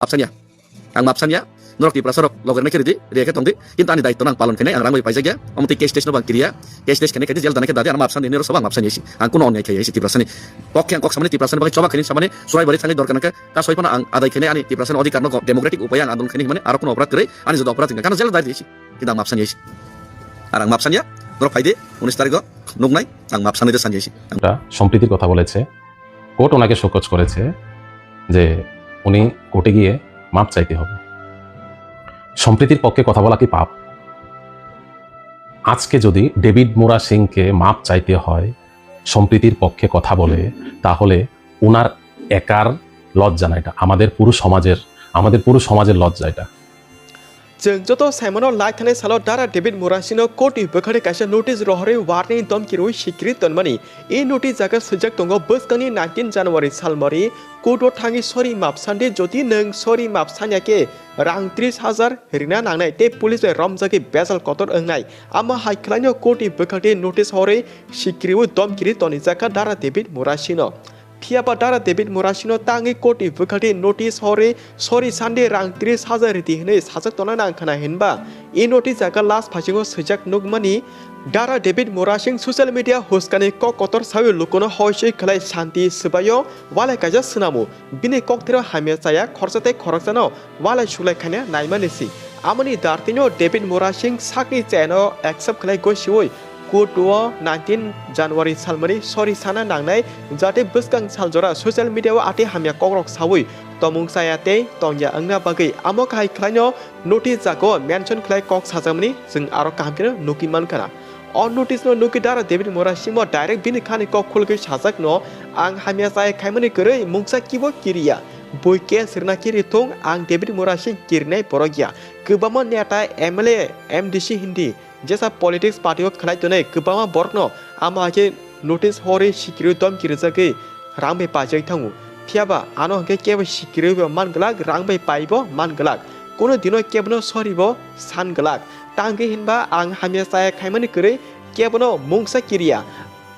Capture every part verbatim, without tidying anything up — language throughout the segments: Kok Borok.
Mapsanya. Ang mapsanya. Norok Tiprasa rok loger na khe ridi, riya khe tongdi. Kintu ani daityo no ang palon khainai, ang rang bai paijak ya. Omo twi case test no bang kiriya. Case test khainai khe di jel dana khe dadi, ano mapsani nini rok sobo ang mapsani isi. Ang kuno onyai khai isi Tiprasani. Pokhe ang kok samani Tiprasani bagwi choba khaini samani, surai bari thangwi dorkar nangkha. Kasoi phano ang adai khainai ani Tiprasani odhikar no democratic upaya ang andolon khainai himani, aro kuno oporad kwrwi ani joto oporad wngkha. Kano jel dadi isi. Kintu ang mapsani isi. Ar ang mapsanya. Norok phaidi, unis tarikh o nuknai, ang mapsani de sani isi. একটা সম্প্রীতির কথা বলেছে, কোর্ট ওনাকে শোকজ করেছে যে উনি কোর্টে গিয়ে মাপ চাইতে হবে। সম্প্রীতির পক্ষে কথা বলা কি পাপ? আজকে যদি ডেভিড মোরা সিংকে মাপ চাইতে হয়, সম্প্রীতির পক্ষে কথা বলে, তাহলে ওনার একার লজ্জা না এটা, আমাদের পুরো সমাজের, আমাদের পুরো সমাজের লজ্জা এটা। Chwng joto saimano lai thani salo Dara David Murasino court ni bwkhari kaisa notice rohorwi warning domki rwi sikiri tonmani. E notice jaga swijak tongo bwskangni nineteen January salmari court o thangwi sori map sandi, jodi nwng sori map sanya khe rang tris hajar rina nangnai tei police bai romjagwi bejal kotor wngnai. Amo hai khwlaino court ni bwkhakni notice horwi sikiriwi domkiri tonijakha Dara David Murasino. Phiya ba Dara David Murasino tangwi court ni bwkhakni notice horwi sori sandi rang tris hajar ridi hwnwi sajak tona nang khna hinba. E notice jaga last phasingo swijak nukmani. Dara David Murasing social media huskani kok kotor sawi lukuno hoisoi khwlai santi swbaio walai kaisa swnamo. Bini kokthero hamya chaya khorsa tei khoroksano walai sulai khaina naimani si. Amoni dartino David Murasing sakni chayano accept khlai gosioi court o nineteen January salmani sori sana nangnai, jate bwskang saljora social media o ati hamya kokrok sawi tomung chaya tei tongya wngna bagwi amo kahai khlaino notice jago mention khlai kok sajakmani chwng aro kaham kheno nukwi mankha. O notice no nukwi Dara David Murasingmo direct bini khani kok khulgwi sajakno, "Ang hamya chaya khaimani kwrwi mungsa kibo kiriya. Bui case rwna kiri thung, ang David Murasing kirinai borok ya. Kwbangma neta, M L A, M D C hindi jesa politics party o khlai tonwi kwbangma borokno amo hai khe notice horwi sikirwi domki rwjagwi rang bai paijak thango. Phiya ba ano hwnkhe kebo sikirwi bo man glak, rang bai pai bo man glak. Kuno dino kebono sori bo san glak. Tangwi hinba ang hamya chaya khaimani kwrwi kebono mungsa kiriya."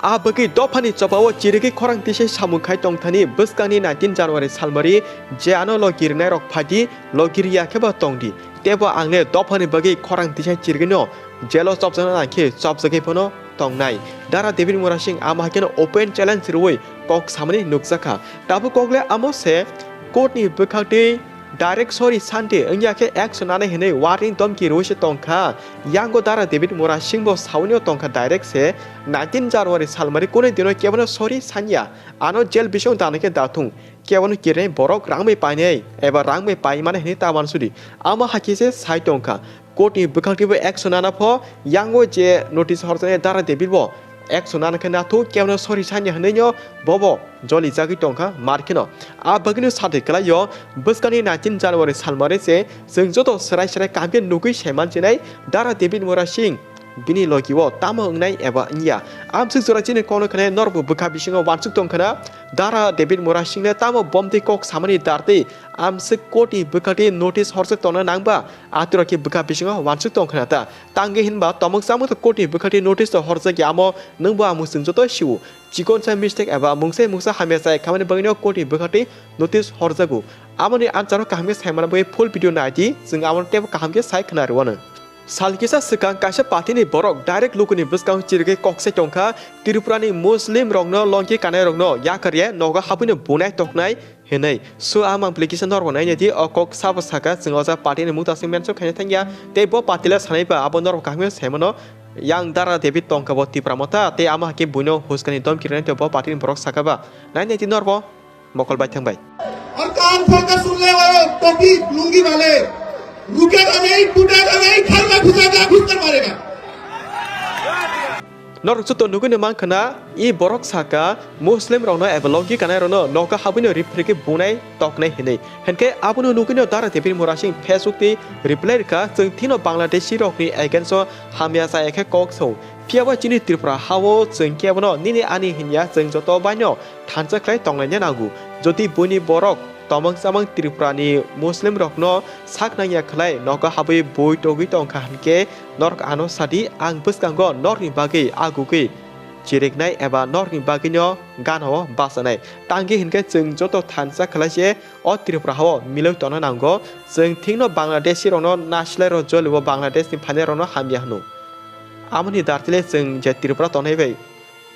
A bagwi dophani chopao chirigwi khorang tisai samung khai tongthani bwskangni nineteen January salmari je ano logi rwnairok phaidi, logi riya khe bo tongdi. Tebo ang le dophani bagwi khorang tisai chirigwino jelo chopjakna nang khe chopjagwi phano tongnai. Dara David Murasing amo hai kheno open challenge rwui kok samani nukjakha. Tabuk kok le amo se court ni bwkhak twi direct sori sante wngya khe action nanai hinwi warning domki rwui se tongkha. Yango Dara David Murasing bo saunio tongkha direct se nineteen January salmari kunui dino kebono sori sanya. Ano jail bising dana khe dathung. Kebono kirinai borok rang bai painai eba rang bai paimani hinwi ta wansudi. Amo hai khe se sai tongkha. Court ni bwkhak twibo action nana pho, yango je notice horjaknai Dara David bo action nana khe nathuk, kebono sori sanya hinwino bobo joli jagwi tongkha mar kheno. A bagwino sade kwlaio bwskangni nineteen January salmari se chwng joto swrai swrai kaham khe nugwi saiman chinai Dara David Murasing bini logi o tamo wngnai eba wngya. Amswk jora chini kono khwnai norokbo bwkha bisingo wansuk tong khna Dara David Murasing le tamo bomtwi kok samani dartwi amswk court ni bwkhak twi notice horjak tongna nangba. Atura khe bwkha bisingo wansuk tong khna ta. Tangwi hinba tomok chamung to court ni bwkhak twi notice to horjak ya amo nwngbo amo chwng joto siwo. Chikonsa mistake eba mungsa mungsa hamya chaya khamani bagwino court ni bwkhak twi notice horjago. Amoni ansaro kaham khe saimana bagwi full video naidi, chwng amo teibo kaham khe sai khna rwano. Sal kisa swkang kaisa party ni borok direct lukuni bwskang chirigwi kok sai tongkha, Tripura ni Muslim rokno longki kanai rokno yakarya nogo habwino bunai toknai hinwi. So, a mang application norok nainai di, o kok sabo saka, chwng o ja party ni mukta se mention khaina thangya, tei bo party le sanai ba, abo norok kaham khe saimano, yang Dara David tongkha bo Tipra Motha, tei amo hai khe buino huskani domki rwnai tei bo party ni borok saka ba. Nainai di norok bo mokol bai thang bai. और कान खोलकर सुन ले वो टोपी लुंगी वाले, रुकेगा नहीं, टूटेगा नहीं, घर में घुसेगा, घुसकर मारेगा। Norok joto nugwino mankha na, i borok saka, Muslim rokno eba longki kanai rokno nogo habwino riphrikhe bunai toknai hinwi. Hinkhe abono nugwino Dara David Murasing Facebook twi reply rwkha, "Chwng thino Bangladeshi rokni against o hamya chaya khe kok sao. Phiya ba chini Tripura hao chwng kebono nini ani hinya, chwng joto baino thansa khlai tonglaina nango. Jodi buini borok tomong chamang Tripura ni Muslim rokno sak nangya khlai nogo habwi bui togwi tongkha hinkhe norok ano sadi, ang bwskango norokni bagwi agugwi chiriknai eba norokni bagwino ganao bachanai. Tangwi hinkhe chwng joto thansa khlai se o Tripura hao milwi tongna nango. Chwng thikno Bangladeshi rokno nasilai rok jolio Bangladeshni phainai rokno hamya hwno. Amoni dartile chwng je Tripura tongnai bai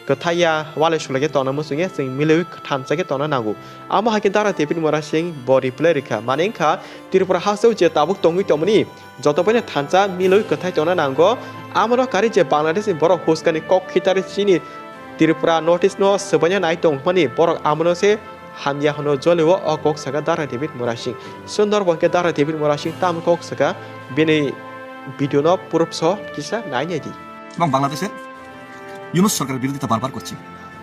kwthaiya walai sulai khe tongna muchungya chwng milwi thansa khe tongna nango. Amo hai khe Dara David Murasing bo reply rikha. Mane wngkha Tripura hasteo je tabuk tongwi tongmani joto bai no thansa milwi kwthai tongna nango. Amano karwi je Bangladesh ni borok huskani kok khitari chini Tripura notice no swbaina nai tongmani borok amano se hamya hwno jolio o kok saka Dara David Murasing. Sundar bo khe Dara David Murasing tamo kok saka bini video no purupso kisa nai nai di. এবং বাংলাদেশের ইউনূস সরকারের বিরোধিতা বারবার করছি,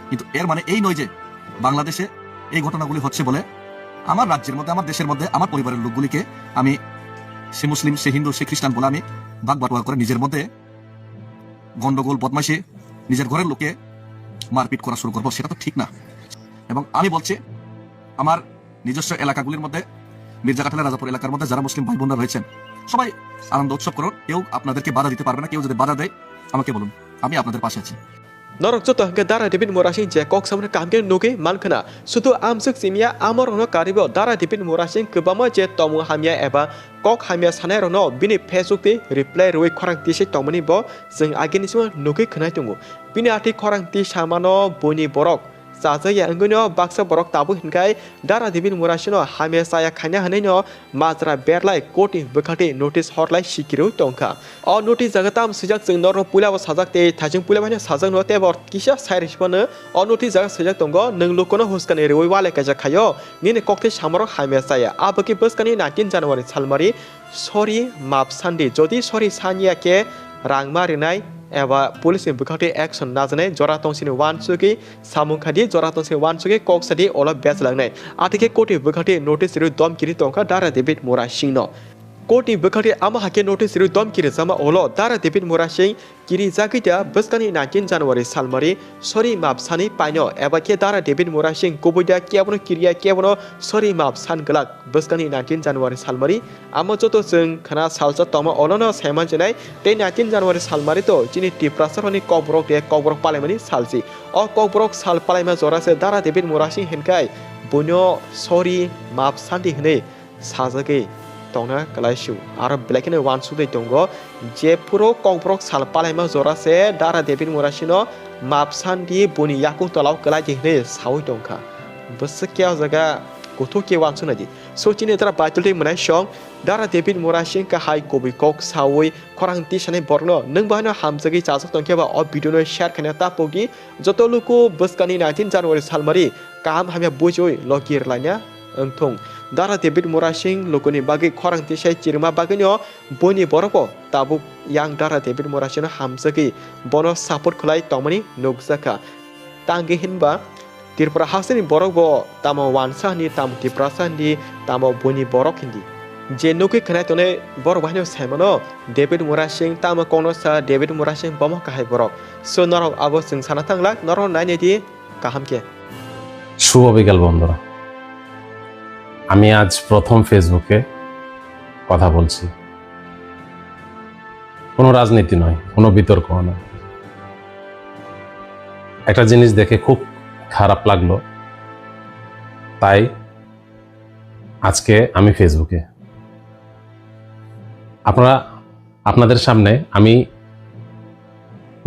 কিন্তু এর মানে এই নয় যে বাংলাদেশে এই ঘটনাগুলি হচ্ছে বলে আমার রাজ্যের মধ্যে, আমার দেশের মধ্যে, আমার পরিবারের লোকগুলিকে আমি সে মুসলিম, সে হিন্দু, সে খ্রিস্টান বলে আমি ভাগ বাটোয়ারা করে নিজের মধ্যে গন্ডগোল, বদমাইশি, নিজের ঘরের লোকে মারপিট করা শুরু করবো, সেটা তো ঠিক না। এবং আমি বলছি, আমার নিজস্ব এলাকাগুলির মধ্যে, মির্জাকাঠালের রাজাপুর এলাকার মধ্যে যারা মুসলিম ভাই বোনরা রয়েছেন, সবাই আনন্দ উৎসব করুন, কেউ আপনাদেরকে বাধা দিতে পারবে না। কেউ যদি বাধা দেয়, আমাকে বলুন, আমি আপনাদের পাশে আছি। Norok joto hwnkhe Dara David Murasing je kok samani kaham khe nugwi mankhwna. Sudu amswk simiya amorokno karwibo Dara David Murasing kwbangma je tomung hamya eba kok hamya sanairokno bini Facebook tei reply rwui khorang tisai tongmani bo chwng agini simo nugwi khwnai tongo. Bini atwi khorang tisamano buini borok chajakya wngwino baksa borok tabuk hinkhai Dara David Murasingno hamya chaya khaina hwnwino majra berlai court ni bwkhakti notice horlai sikirwi tongkha. O notice jaga tam swijak chwng norok puilabo sajak tei thaichung puila baino sajakno tei bo kisa sai rwsipano o notice jaga swijak tongo, nwng lukuno huskani rwui walai kaijak khaio, nini koktwi samarok hamya chaya. Abokhe bwskani nineteen January salmari sori map sandi, jodi sori saniya khe rangma rinai eba police ni bwkhakti action najaknai jora tongsini uansugwi samung khadi jora tongsini uansugwi kok sadi olo bechlangnai. Athikhe court ni bwkhakti notice rwi dom kiri tongkha Dara David Murasingno. Court ni bwkhakti amo hakhe notice rwi dom kiri jama olo Dara David Murasing kiri jagwi da bwskani nineteen January salmari sori map sani paino eba khe Dara David Murasing kubui da kebono kiriya kebono sori map san glak bwskani nineteen January salmari. Amo joto chwng khna salsa tongma olono saiman chinai tei nineteen January salmari to chini Tiprasa rokni kokborok de kokborok palaimani salsi. O kokborok sal palaima jora se Dara David Murasing hinkhai buino sori map santi hinwi sajagwi tongna kwlaisio. Aro belai kheno uansukwi tongo, jephuru kokborok sal palaima jora se Dara David Murasingno map santi buini yakung tolao kwlaidi hinwi saui tongkha. Bwswk khe o jaga kuthuk khe uansuknai di. So chini dara Baitul tei mwnai song Dara David Murasing kahai kubui kok saui khorang tisanai borokno nwng bahaino hamjagwi chajak tongkhe ba o video no share khaina ta pokdi. Joto luku bwskani nineteen January salmari kaham hamya buichwi logi rwlaina wngthung. Dara David Murasing lukuni bagwi khorang tisai chirima bagwino buini borokbo tabuk yang Dara David Murasingno hamjagwi bono support khwlai tongmani nukjakha. Tangwi hinba Tripura hasteni borokbo tamo wansa hini, tamo Tiprasa hindi, tamo buini borok hindi. Je nukwi khwnai tongnai borok bahaino saimano David Murasing tamo kokno sa David Murasing bomo kahai borok. So norok abo chwng sana thanglak, norok nainai di kaham khe. শুভ বিকাল বন্ধুরা। আমি আজ প্রথম ফেসবুকে কথা বলছি। কোনো রাজনীতি নয়, কোনো বিতর্ক নয়। একটা জিনিস দেখে খুব খারাপ লাগলো, তাই আজকে আমি ফেসবুকে। আপনারা, আপনাদের সামনে আমি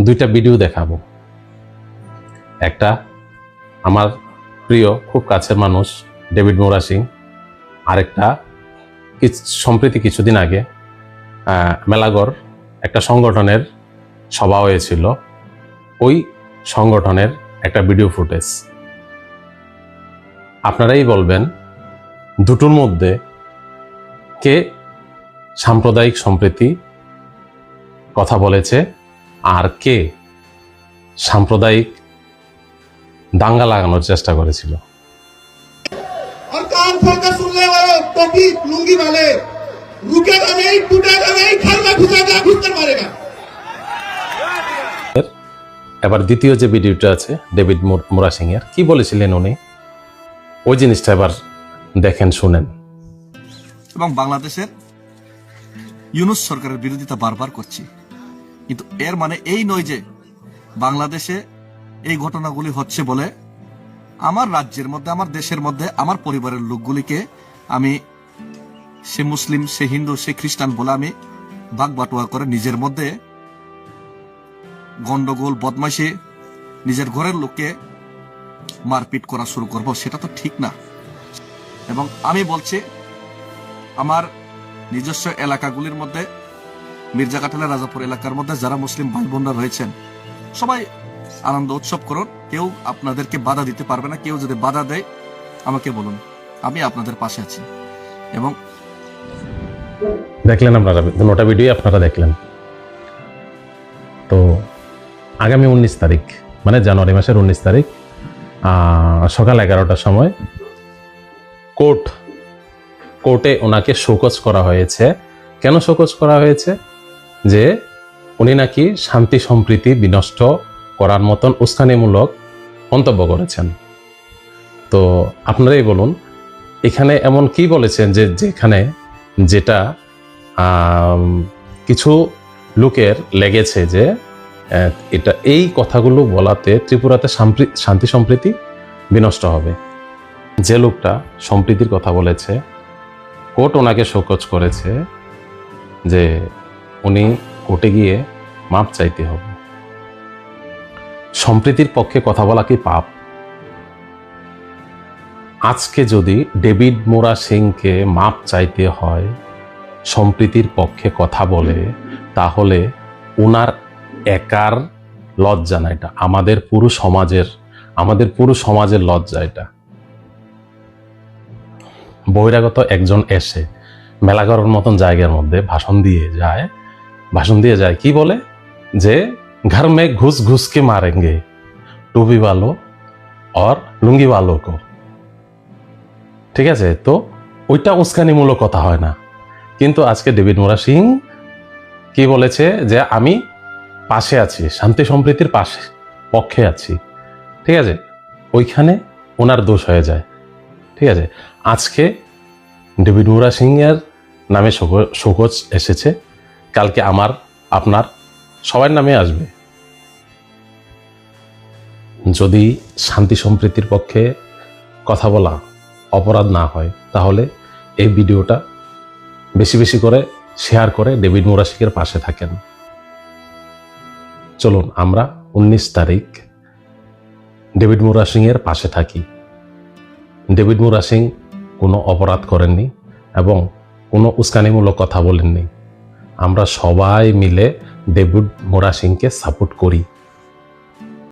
দুইটা ভিডিও দেখাবো। একটা আমার প্রিয়, খুব কাছের মানুষ ডেভিড মোরাসিং, আরেকটা কিছ-, সম্প্রতি কিছুদিন আগে, আহ, মেলাগড় একটা সংগঠনের সভা হয়েছিল, ওই সংগঠনের একটা ভিডিও ফুটেজ। আপনারাই বলবেন, দুটোর মধ্যে কে সাম্প্রদায়িক সম্প্রীতি কথা বলেছে আর কে সাম্প্রদায়িক দাঙ্গা লাগানোর চেষ্টা করেছিল। और कान खोलकर सुन ले वो टोपी लुंगी वाले, रुकेगा नहीं, टूटेगा नहीं, घर में घुसेगा, घुसकर मारेगा। এবার দ্বিতীয় যে ভিডিওটা আছে ডেভিড মোর-, মোরাসিং এর, কি বলেছিলেন উনি, ওই জিনিসটা এবার দেখেন, শুনেন। এবং বাংলাদেশের ইউনূস সরকারের বিরোধিতা বারবার করছি, কিন্তু এর মানে এই নয় যে বাংলাদেশে এই ঘটনাগুলি হচ্ছে বলে আমার রাজ্যের মধ্যে, আমার দেশের মধ্যে আমার পরিবারের লোকগুলিকে আমি সে মুসলিম, সে হিন্দু, সে খ্রিস্টান বলে আমি ভাগ বাটোয়া করে নিজের মধ্যে গন্ডগোল, বদমাইশি, নিজের ঘরের লোককে মারপিট করা শুরু করব, সেটা তো ঠিক না। এবং আমি বলছি, আমার নিজস্ব এলাকাগুলির মধ্যে, মির্জাকাঠালের রাজাপুর এলাকার মধ্যে যারা মুসলিম ভাই বোনরা রয়েছেন, সবাই আনন্দ উৎসব করুন। কেউ আপনাদেরকে বাধা দিতে পারবে না। কেউ যদি বাধা দেয়, আমাকে বলুন, আমি আপনাদের পাশে আছি। এবং দেখলেন আপনারা, দুটা ভিডিও আপনারা দেখলেন। তো আগামী উনিশ তারিখ, মানে জানুয়ারি মাসের উনিশ তারিখ, আহ, সকাল এগারোটার সময় কোর্ট কোর্টে ওনাকে শোকজ করা হয়েছে। কেন শোকজ করা হয়েছে? যে উনি নাকি শান্তি সম্প্রীতি বিনষ্ট করার মতন উস্কানিমূলক মন্তব্য করেছেন। তো আপনারাই বলুন, এখানে এমন কি বলেছেন যে যেখানে যেটা আম, কিছু লোকের লেগেছে যে আহ, এটা, এই কথাগুলো বলাতে ত্রিপুরাতে সাম্প্রী- শান্তি সম্প্রীতি বিনষ্ট হবে। যে লোকটা সম্প্রীতির কথা বলেছে, কোর্ট ওনাকে শোকজ করেছে যে উনি কোর্টে গিয়ে মাপ চাইতে হবে। সম্প্রীতির পক্ষে কথা বলা কি পাপ? আজকে যদি ডেভিড মোরা সিংকে মাপ চাইতে হয়, সম্প্রীতির পক্ষে কথা বলে, তাহলে ওনার একার লজ্জা না, এটা আমাদের পুরো সমাজের, আমাদের পুরো সমাজের লজ্জা এটা। বহিরাগত একজন এসে মেলাঘরের মতন জায়গার মধ্যে ভাষণ দিয়ে যায়, ভাষণ দিয়ে যায়, কি বলে যে, "ঘর মে ঘুস ঘুস কে মারেঙ্গে, টুপি ওয়ালো অর লুঙ্গি ওয়ালো কো।" ঠিক আছে, তো ওইটা উস্কানিমূলক কথা হয় না, কিন্তু আজকে ডেভিড মোরা সিং কি বলেছে যে, "আমি পাশে আছি, শান্তি সম্প্রীতির পাশে, পক্ষে আছি।" ঠিক আছে, ওইখানে ওনার দোষ হয়ে যায়। ঠিক আছে, আজকে ডেভিড মুরা সিং এর নামে শোক- শোকজ এসেছে, কালকে আমার, আপনার, সবার নামে আসবে। যদি শান্তি সম্প্রীতির পক্ষে কথা বলা অপরাধ না হয়, তাহলে এই ভিডিওটা বেশি বেশি করে শেয়ার করে ডেভিড মুরা সিং এর পাশে থাকেন। চলুন, আমরা উনিশ তারিখ ডেভিড মুরা সিং এর পাশে থাকি। ডেভিড মুরা সিং কোনো অপরাধ করেননি এবং কোনো উস্কানিমূলক কথা বলেননি। আমরা সবাই মিলে ডেভিড মুরা সিংকে সাপোর্ট করি।